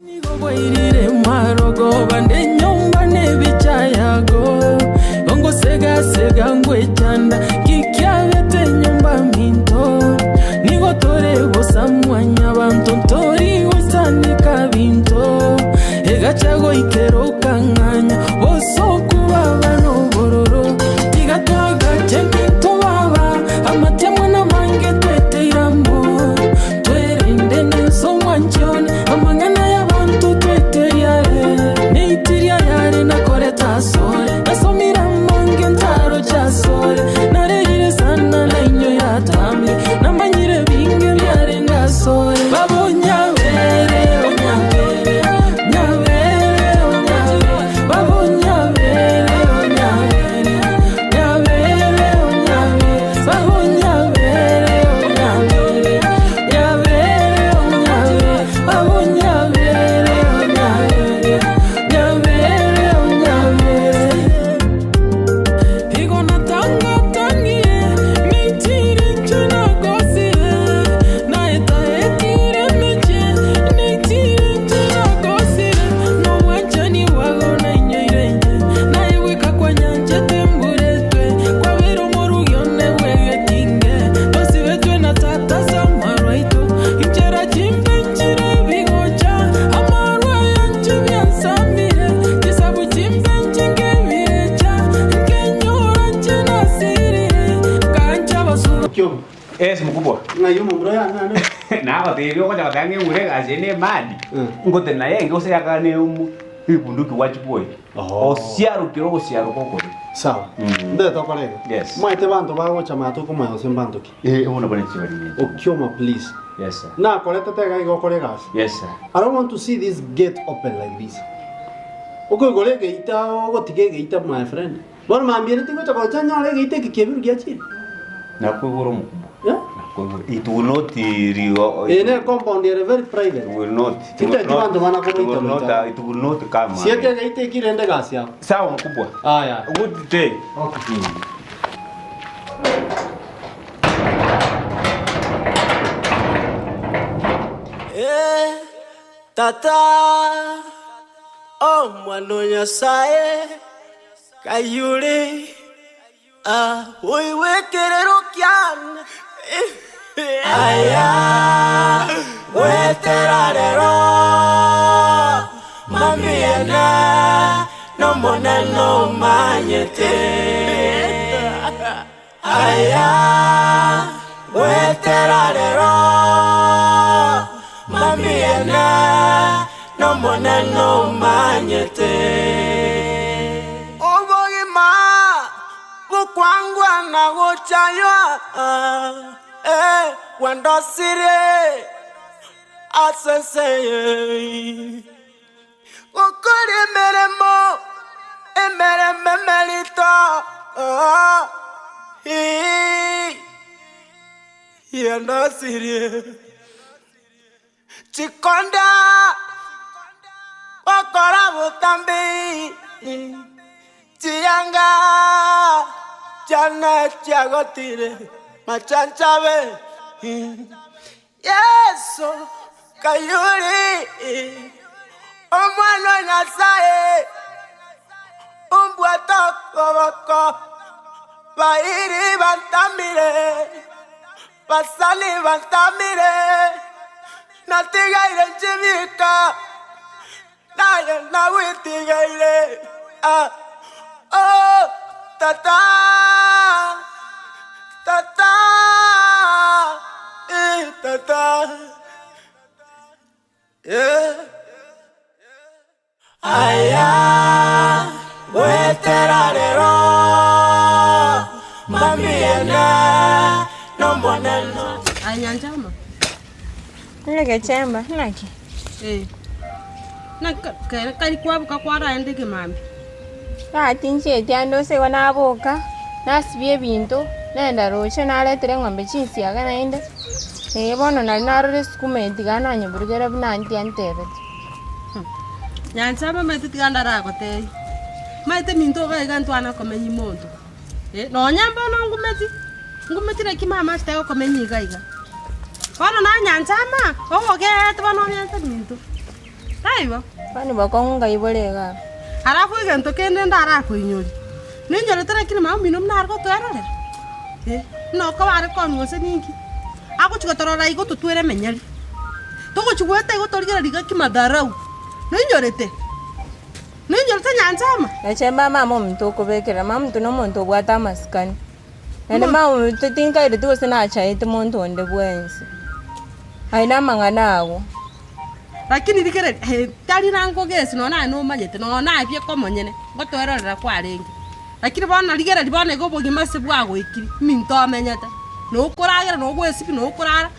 Nigo bwairire marogoba nenyomba nebichayago, Ongosega-sega ngwechanda, ki kiabete nyomba minto? Nigo tore bosa mwanyabanto, ntori goisanika binto, Egacha goikera okang'anya, bosoku baba nobororo. Tiga twagache ebinto baba, amatemwa namange tweteire amo. Twerende nense omwanchi one, amang'ana y'abanto tweteria are. Neitiria yare nakorete asore, nasomire amange ntaroche asore. Narerire sana nainyo yatamire, namanyire binge biarenge asore. Baba onyabere, onyabere, nyabere, onyabere, Baba onyabere, onyabere, nyabere, onyabere, Baba onyabere, onyabere, nyabere, onyabere, Baba onyabere, onyabere, nyabere, onyabere. Igo natangatangire, nitire inche nagosire, naetaetire emechie, nitire inche nagosire, nobwanchani bwago nainyoire inche, naye bweka kwanyanchete mburetwe, kwabeire omorugi one bw'egetinge, twasibetwe na tata ase amarwa aito, inchera chimbe nchire ebigocha, amarwa aya inche biansamire, chisabu chimbe inche nkebirecha, nkenyora inche nasirire, nkancha abasubati. Kiomo. Yes mkubwa. Ng'ai omomura oyo ang'ane? Nagotebirie ogocha goteba ng'a eng'ure egasi eye nemani, ngotenena yenge gose yakane omo ebunduki gwachia bwoye. Osiarokire ogosiaroka okobe. Sawa. Ndete tokore iga. Yes. Mwaete banto bagocha maate okomanya gose mbanto ki. Eh, bono buna chibari minto. Okioma please. Yes sir. Nakoretete iga iga okore egasi. Yes sir. I don't want to see this gate open like this. Okoigora egeita ogotiga egeita my friend. Bono mambia ere tingocha gocha nyore egeita eke kiabiru giachire. Nakoigora omokubwa. Eh? Nakoigora. It will not rigo. Eye ne compound ere very private. It will not. Tinteti banto bana It will kogoita not, goita. it will not come. Sieka egeita eki rende egasi yao. Sawa mkubwa. Aya. Good day. Okay. Eh, tata, omwana o Nyasaye, Kayure, ah, oigwe ekerero kiane. Aya, goetera rero, mambia n'Omonene omanyete. Aya, goetera rero, mambia n'Omonene omanyete. Obogima bokwangwa na gochaywa, eh, kwandosire ase ense eye. Gokora emeremo, emeremo emerito, ii, yandosirie. Chikonda gokora botambe, chianga chiane chiagotire, machanchabe. Yeso kayuri, Omwana o Nyasae, ombwate okoboko, bairi bantamire, basani bantamire, natigaire nchibika, naye nagwitigaire, ah, oh, tata, tata, eh, tata, yeah. Aya goetera rero mambia n'Omonene. Aye Nyanchama. Egechemba, naki? Eh. Naki kere kari kwaboka kwaraende ekemambia? Gaki tinchieti ande ase igo naboka, nasibia ebinto, nagenda roche naretera eng'ombe chinsiaga naende, eh bono nari narora esukuma eye tiga nanyeburugere buna aunty antebeti. Nyanchama omanyete tiga ndaragotebie, omanyete minto iga iga ntwana komenya monto, eh, nonya mbono ngumeti, ngumeti naki mama achete gokomenya iga iga. Bono na Nyanchama, ogogeete bono onyente minto. Taibo? Kwani bokong'u ngai bore igaa? Alafu egento kende ndarakoinyorie, ninyorete lakini mama omino buna are gotoerorera, eh, buna okoba are konywa gose ninki, agochi gotorora igo totwere emenyeri, togochi goeta igo torigereria iga kimadharau, noinyorete? Noinyorete nyanchama? Eche mama omonto okobekerera, mama omonto na omonto obwate amasikani. Naende mama omonto tinkaireti gose nachaete monto onde bwensi. Aye namang'ana ago. Lakini rigereria, eh, tari nangogesi nonya naye nomanyete, nonya nabie komonyene, ngotoerorera kwarenge. Lakini bono rigereria bono iga obogima ase bwagoikire, minto omenyete, na okoragera na ogwesibia na okorara,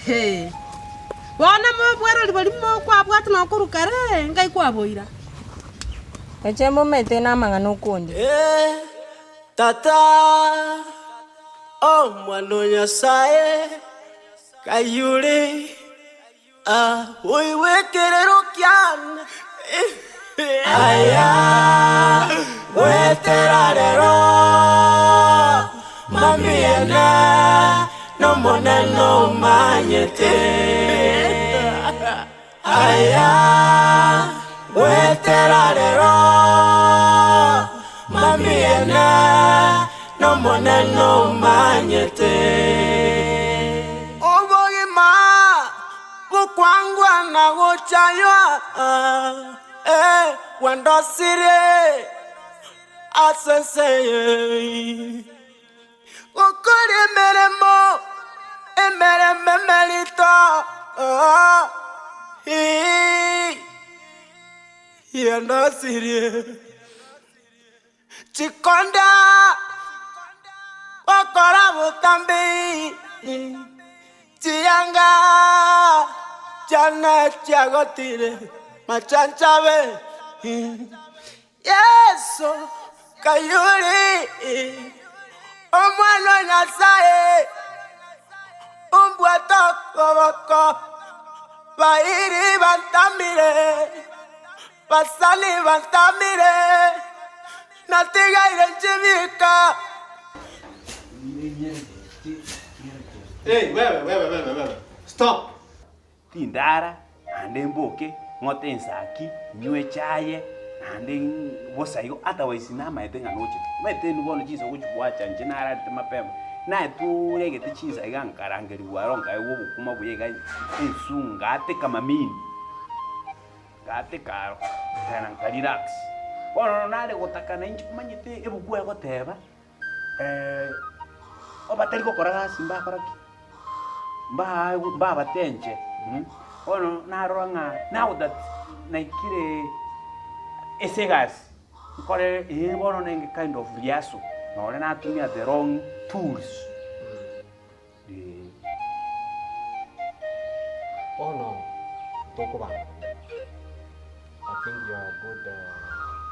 hee. Bono mobwerori boria mokwabwate na okorwa kare, ngai kwaboira. Eche momete namang'ana okondia. Eh, Tata, Omwana o Nyasae, kayure Oigwe ekerero kiane. Aya goetera rero, mambia n'Omonene omanyete. Aya goetera rero, mambia n'Omonene omanyete. Obogima bokwangwa na gochaywa, eh, gwandosirie ase ense eye. Gokora emeremo, emeremo emerito, eh, yandosirie. Chikonda gokora botambe, chianga chiane chiagotire machanchabe. Yeso kayuri, Omwana o Nyasae, ombwate okoboko, bairi bantamire. Basani bantamire, natigaire nchibika. Hey, wewe, wewe, wewe, wewe. Stop. Tindara, naende mboke, ng'ote ensaki, nywe echaye, naende bosa igo, otherwise namaete ng'a nochete. Omanyete inwe bono chinsa ogochibwacha inche nararete mapema, naetoregete chinsa iga nkarangerigwa aro nkaegwa obokima buya iga ensu ngateka mamini. Ngateka aro, nkaenda nka relax. Bono nare gotaka na inche omanyete ebuku egoteba, obatari gokora gasi mbakora ki? Mba mbabatenche bono narora ng'a now that naikire ase egasi, nkore eh bono nenge kind of rehearsal, nonye natumia the wrong tools. Bono tokobanga buya. I think you are a good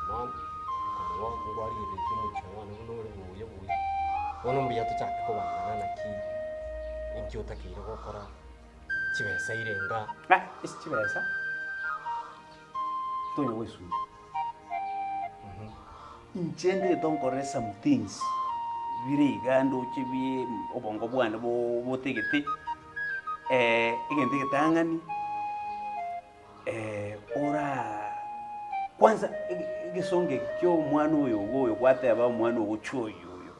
man, okomoa ngwarigereretie omochie one buna ore buya buya. Bono mbuya tochake kobangana naki inki otakeire gokora, chibesa irenga. Ah, ase chibesa, tonya goesumbua. Inche ndete nkorere some things bire iga ndoche bie obongo bwane botegete, egento egetang'ani ora kwanza egesongo eke kia omwana oyo iga oyo gwateba omwana ogochia oyo oyo,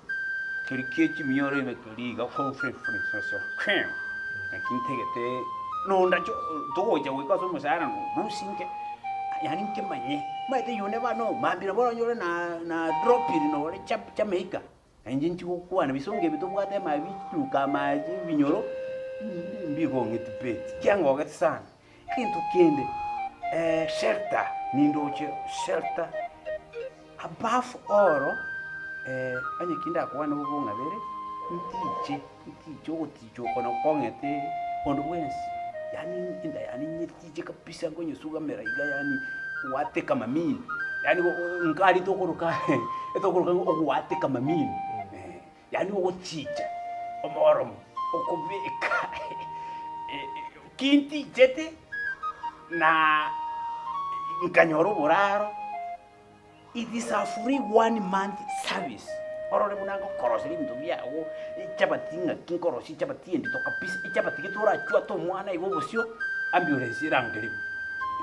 keria kia chimioro ime keria iga naki ntagete nondache togocha goika ase omosara norusinke. Yaani nkemanye, omanyete you never know, mambia nabo oranyore na na dropiri nore cha Jamaica, na inche nchigokwana bisongo ebi tobwate amaye bichuka amache ebinyoro, mbikong'eti pe, tikiangogeti sana. Egento kende, shelter nindoche shelter above all, onye ki ndakwane bobe ong'abere, ntiche ntiche ogoticha oko nokong'ete onde bwensi, yaani enda yane nyetiche kabisa nkonyesugamera iga yaani gwateka mamini, yaani nkari tokoroka etokoroka ng'a ogwateka mamini, yaani ogoticha omoromo, okobeka ki ntichete na nkanyora oboraro. It is a free one month service, orore buna ngokoroseria ebinto biago, echabati ng'aki nkorosia echabati endito kabisa, echabati gete orachwate omwana iga obosio, ambulance erangerigwe.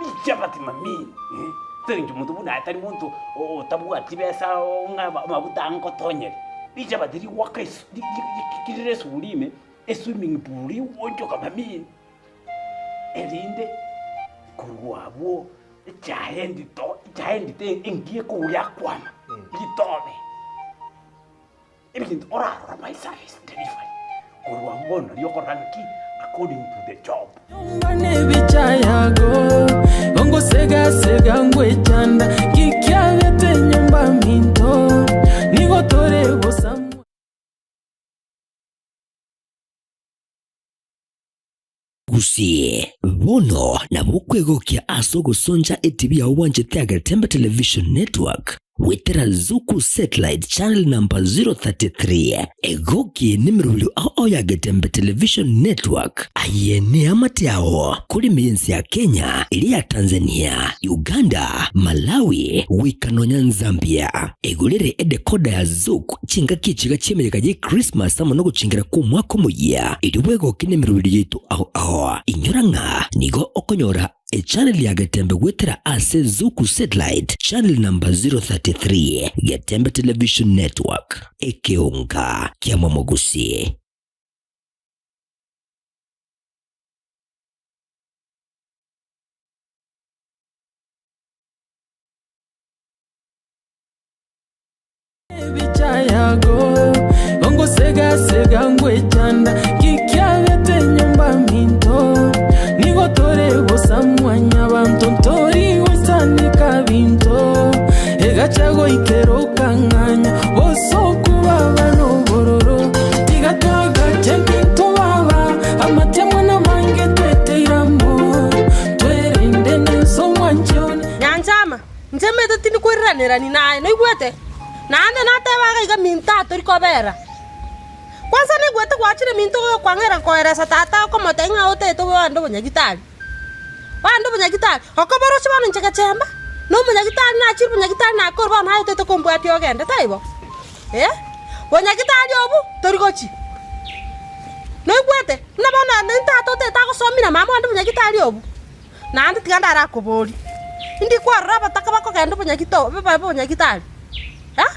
Richabati mami, eh, ase eng'encho monto buna aye tari monto otabwati chibesa ng'a amaguta angotonyere. Richabati rigoaka esu ri ri rire esuguri ime, eswimming pool rigoonchoka mami, erinde korwa abwo echae endito echae endito engiya ekogwa yakwama, ritobe. Ebinto orarora my service delivery korwa abwo bono nario okorora ng'aki according to the job. Gusii, bono nabo okwegokia ase ogosoncha etibi yao bwanchete ya Getembe Television Network goetera Zuku Satellite Channel number 033. Egoki nemerobio ao ao ya Getembe Television Network. Aye neamate ao kore ime y'ense ya Kenya, eria ya Tanzania, Uganda, Malawi, goika nonya Zambia. Egorere edecoder ya Zuku Chingaki echiga chi'emeyega y'Ekrismasi amo nogochingera kw'omwaka omoyia, erio bwegoke nemeroberi yaito ao ao. Inyora ng'a nigo okonyora echannel ya Getembe goetera ase Zuku Satellite channel number 033, Getembe Television Network, ekeonga kia Momogusi. Nyanchama, inche mete tindi koiranerani naye, noigwete? Naende nateba iga iga minto atori kobera. Kwansa naigwete gwachire minto ogokwang'era nkoeresa tata okomotebia ng'a otagete ogende obonyagitari. Ogende obonyagitari, okobora oche bono inche gechemba, na omonyagitari nachire obonyagitari nakorwa bono aye otagete kombwatia ogende, taibo? Eh, bonyagitari obwo tori gochia. Noigwete? Buna bono nintata tata otagete agosomia na mama ogende obonyagitari obwo. Naende tiga ndarakoborie, indi kwarora abataka bakogenda obonyagito babe obonyagitari? Eh?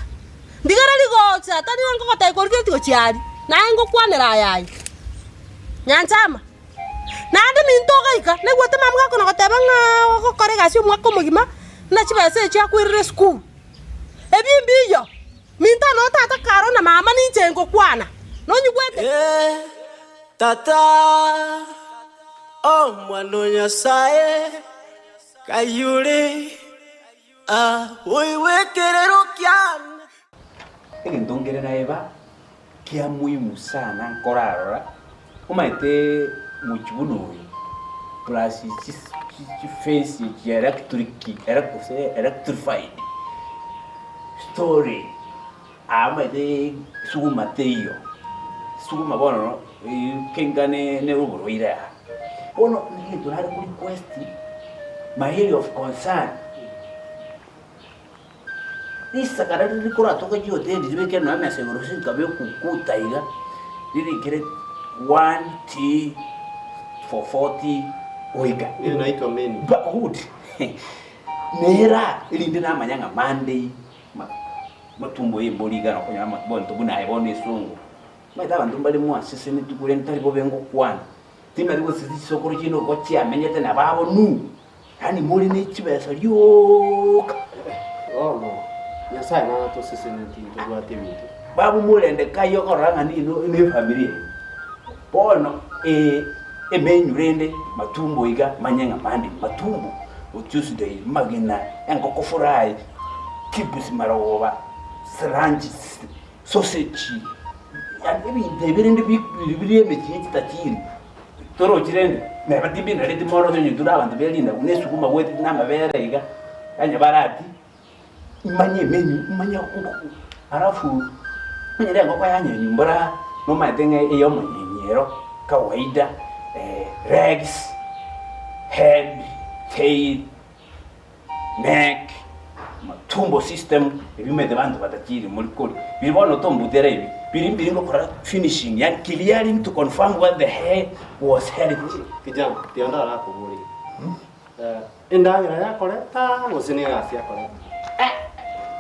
Ndigereria gocha, tari ng'a nkogotebia korigeretie gochia aria, naye ngokwanera aya aye. Nyanchama, naende minto ogaika, naigwete mama gakona goteba ng'a ogokora egasi omwaka omogima, buna chibesa echio akoirera esukuru. Ebi mbiyo, minto noo tata karo na mama ninche ngokwana, nonyigwete? Eh, Tata, Omwana o Nyasae, kayure, ah, oigwe ekerero kiane. Egento nkere naeba kia muhimu sana nkorarora, omanyete mochie buna oyo plus chifence echi electric gose electrified story Aa omanyete suguma teiyo, suguma bono kenga ne oborwaire aa. Bono egento nare ko request my area of concern, risakara riria rikoratoka chihoteli ribeke nonya emesa igoro gose rikabe okukuta iga, ririkire one tea for 40 goika. Hiyo inaitwa menu. Ba good nera erinde namanya ng'a Monday. Matumbo y'embori iga nokonyora amabonto buna aye bono esongo. Omanyete abanto mbare mwasesenetwe korende tari bobe ngokwana. Timanyeti gose chisokoro chiaino nigo chiamenyete nabo abo nu, yaani more ne chibesa rioka. Bono Nyasae natosesenetie ntobwate ebinto. Babu morende kai okorora ng'a nino ne efamiri eye. Bono emenyu rende matumbo iga manye ng'a mande matumbo o Tuesday magena engoko fry chips marogoba sranch sausage yaani ebinto ebi rende bire emechie chitachiri torochi rende neba timbinareti mono onye tore abanto be rinagu na esukuma goetete na amabere iga onye barati Manye emenyu, manye alafu onye na engoko yanyenywa mbora nomanyete ng'a eyomonyenyi ero kawaida legs, head, tail, neck, matumbo system, ebi omanyete abanto batachiri mori koria. Biri bono tombutera ebi, biri mbiri ngokora finishing yaani clearing to confirm whether the hair was healthy. Kijana, tiga ndarakoborie. Endagera yakoreta gose negasi yakoreta?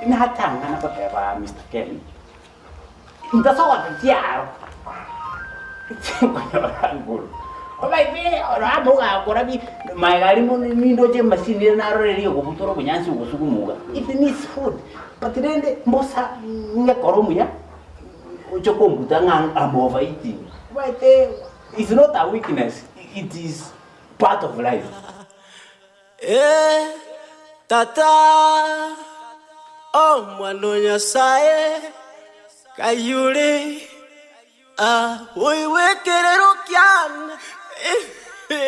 Natang'ana goteba Mister Ken, ntasogote chiaro chinkonyora nguru. Obaite oro amo ogakora bi maega aria mono nindoche emachine ere narorire egobutora obonyansi ogosuguma iga. It needs food but rende mbosa ng'ekore omuya oche kombuta ng'a am overeating. Obaete it's not a weakness, it is part of life. Eh, Tata, Omwana o Nyasae, kayure, ah, oigwe ekerero kiane,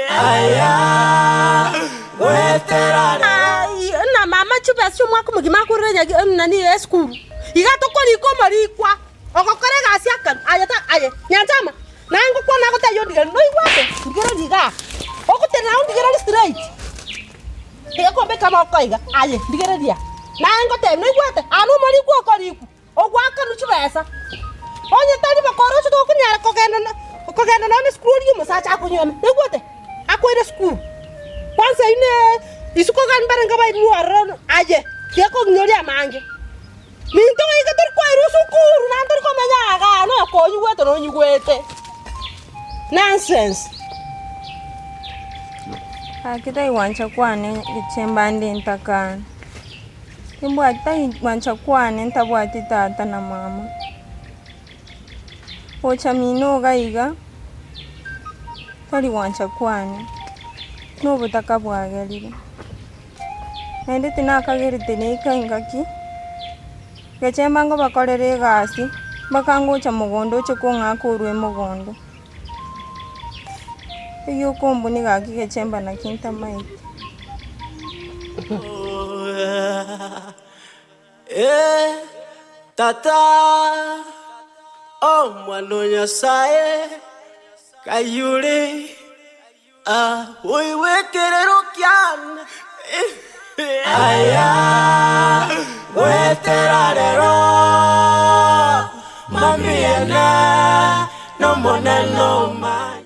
aya, gwetera rero. Ai, na mama chibesa chi'omwaka omogima akorire nyagi nani esukuru. Iga tokorika omorikwa, ogokora egasi akanu, aye ta aye, nyanchama, naye ngokwana agotebia ondigererie, noigwete? Ndigereria igaa, ogotenena ondigererie straight, tiga kombeka amaboko iga, aye ndigereria, naye ngotebia noigwete? Aa nomorikwa okorikwa, ogoakanwa chibesa, onye tari bokoroche tokonyara kogenda na kogenda nonya na esukuru oria omosacha akonyuome, noigwete? Akoire esukuru, kwanza eywo ne isiko iga mbarenge bairwe ororo aye, tiga kong'inyoria amange. Minto goika tori kwairwa esukuru naende tori komenya igaa nokonyigwete nonyigwete. Nonsense. Gaki taigwancha kwane gechemba nde ntakane, timbwati taigwancha kwane ntabwati tata na mama. Gocha mino iga iga, tari gwancha kwane, na obotaka bwagerire. Naende tinakagerete neika engaki, gechemba nkobakorera egasi, mpaka ngocha mogondo oche kong'aka orwe mogondo. Eyio okombuni gaki gechemba naki ntamaeti. Eh, Tata, Omwana o Nyasae, kayure. Ah, oigwe ekerero kiane, aya, goetera rero, mambia n'Omonene omanye.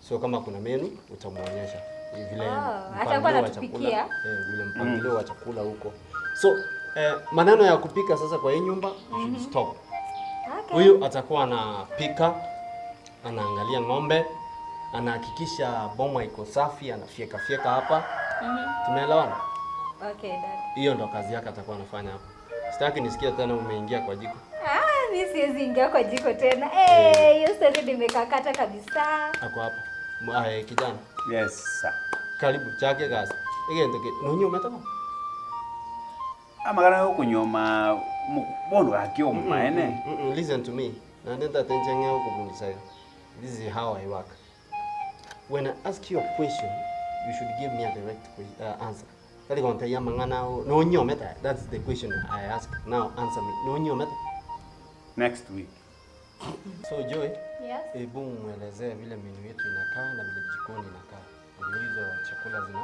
So kama kuna menu utamuonyesha vile Oh, mpangilio atakuwa wa anatupikia. chakula, eh, vile mpangilio wa chakula huko. So eh, maneno ya kupika sasa kwa hii nyumba you should stop. Okay. Huyu atakuwa anapika, anaangalia ng'ombe, anahakikisha boma iko safi, anafyeka fyeka hapa. Tumeelewana? Okay, dad. Hiyo ndo kazi yake atakuwa anafanya hapa. Sitaki nisikie tena umeingia kwa jiko. Ah, mi siwezi ingia kwa jiko tena. Eh, hiyo story nimekakata kabisa. Ako hapa. Eh, kijana. Yes sir. Karibu chake kazi. Egento ki nonye umetoka? Amagana yokonyoma bono gaki omomaene. Listen to me. Naende ntate inche ng'e okobundisa iga. This is how I work. When I ask you a question, you should give me a direct answer. Tari gontebia amang'ana ao, nonyomete? That's the question I ask. Now answer me. Nonyomete? Next week. So Joy, Yes. hebu mwelezee vile menu yetu inakaa na vile jikoni inakaa. Vile hizo chakula zina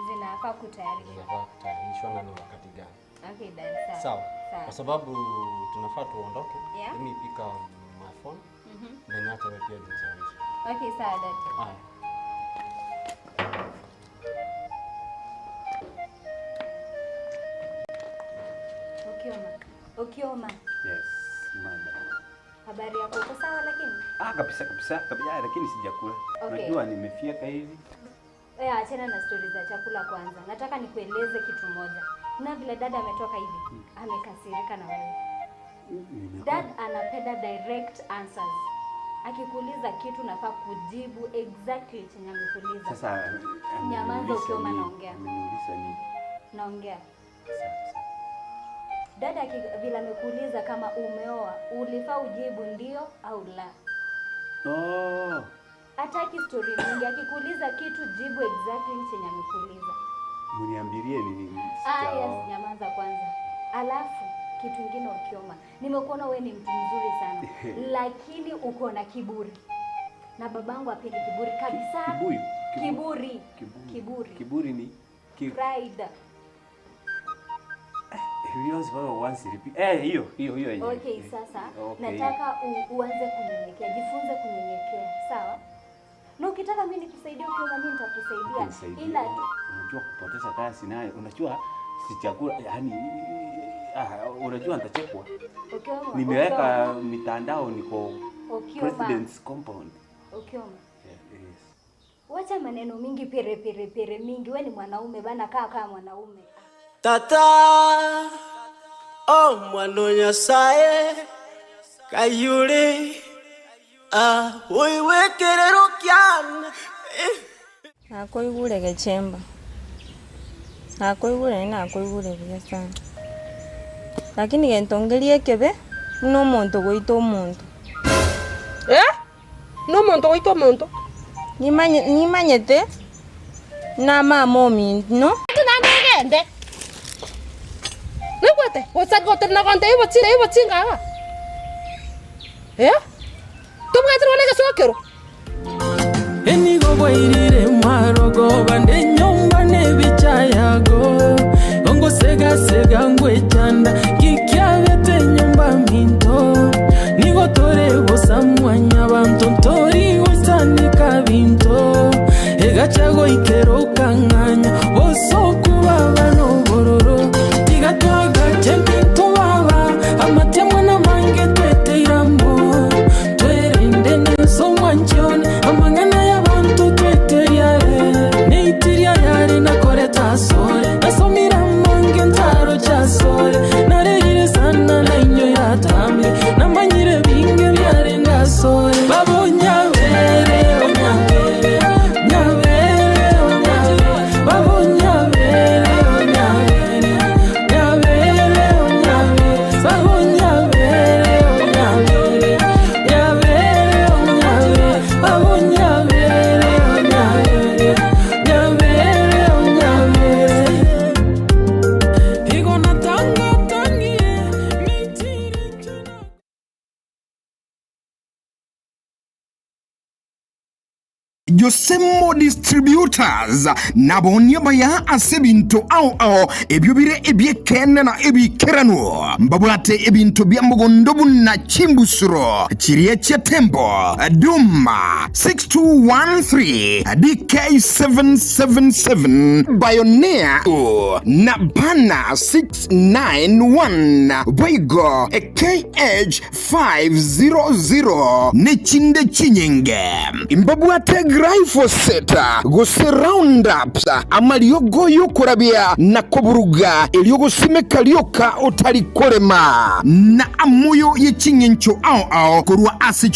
Zinafaa kutayarishwa. zinafaa kutayarishwa na ni wakati gani? Okay, dad. Sawa. Sawa. Sawa. Kwa sababu tunafaa tuondoke. Yeah. Let me pick up my phone. Then hata wewe pia jitayarishe. Okay, sawa dad. Haya. Okioma. Okioma. Yes, madam. Habari yako uko sawa lakini? Ah, kabisa kabisa kabisa, lakini sijakula. Okay. Unajua nimefyeka hivi. Eh, achana na stori za chakula kwanza. Nataka nikueleze kitu moja. Na vile dada ametoka hivi, amekasirika na wewe. Dad anapenda direct answers. Akikuuliza kitu nafaa kujibu exactly chenye amekuuliza. Sasa Nyamaza ameniuliza ukiwa nini? naongea. Ameniuliza nini? Naongea. Sawa, sawa. Dada vile amekuuliza kama umeoa, ulifaa ujibu ndio au la. Oh. Hataki story mingi. Akikuuliza kitu jibu exactly chenye amekuuliza. Mniambirie ni Ah, sijaoa. yes, nyamaza kwanza. Alafu kitu ingine Okioma, nimekuona wewe ni mtu mzuri sana lakini uko na kiburi, na babangu hapendi kiburi kabisa. Kibuyu. Kiburi. Kiburi. Kiburi. Kiburi ni ki, Pride. Beyonce baba once repeat. Eh, hiyo hiyo hiyo yenyewe. Okay, sasa Okay. nataka uanze kunyenyekea, jifunze kunyenyekea, sawa? Na Ukitaka mimi nikusaidie Okioma, mimi nitakusaidia. Nisaidie. Ila tu Unajua kupoteza kazi nayo, unajua si chakula, yani ah, unajua nitachekwa. Okioma, Nimeweka Okioma, mitandao, niko Okioma, president's compound. Okioma. Yeah, yes. Wacha maneno mingi pere pere pere mingi. We ni mwanaume bana, kaa kama mwanaume. Tata, oh mwana Nyasaye kayure ah oiwekerero kyane. Nakoigure gechemba, nakoigure naende nakoigure buya sana. Lakini gento nkeria ekebe, buna omonto goita omonto. Eh? Nomonto goita omonto? Nimanye nimanyete buna mama omino. Naende ogende. Noigwete? Gose gotenena gontebia ibochire ibochinga iga? Eh? Tobwati nonya negesokero? Enigo bwairire marogoba nde nyomba nebicha yago Ongosegasega ngwechanda kikiabete nyomba minto Nigo tore bosa mwanyabanto ntori goisanika binto Egacha goikera okang'anya bosoku baba nobororo Tiga twagache minto baba amatemwa namange tweteire amo Twerende nense omwanchi one amang'ana y'abanto tweteria are Neitiria yare nakorete asore nasomire amange ntaroche asore Narerire sana nainyo yatamire namanyire binge biarenge asore Baba onyabere onyabere nyabere onyabere Baba onyabere onyabere nyabere onyabere Baba onyabere onyabere nyabere onyabere Baba onyabere onyabere nyabere onyabere Igo natangatangie mitire chuna. Josemo Distributors nabo niabaya ase ebinto ao ao ebio bire ebi'ekeene na ebiikeranu. Mbabwate ebinto bia mogondo buna chimbusuro chiria chia Tembo, Duma 6213, DK777, Bioneer na Bana 691, boigo KH500 nechinde chinyinge. Mbabwate glyphosate gose Roundup, amariogo y'okorabia na koburuga, erio gosimeka rioka otari korema, na amoyo ye ching'encho ao ao korwa ase.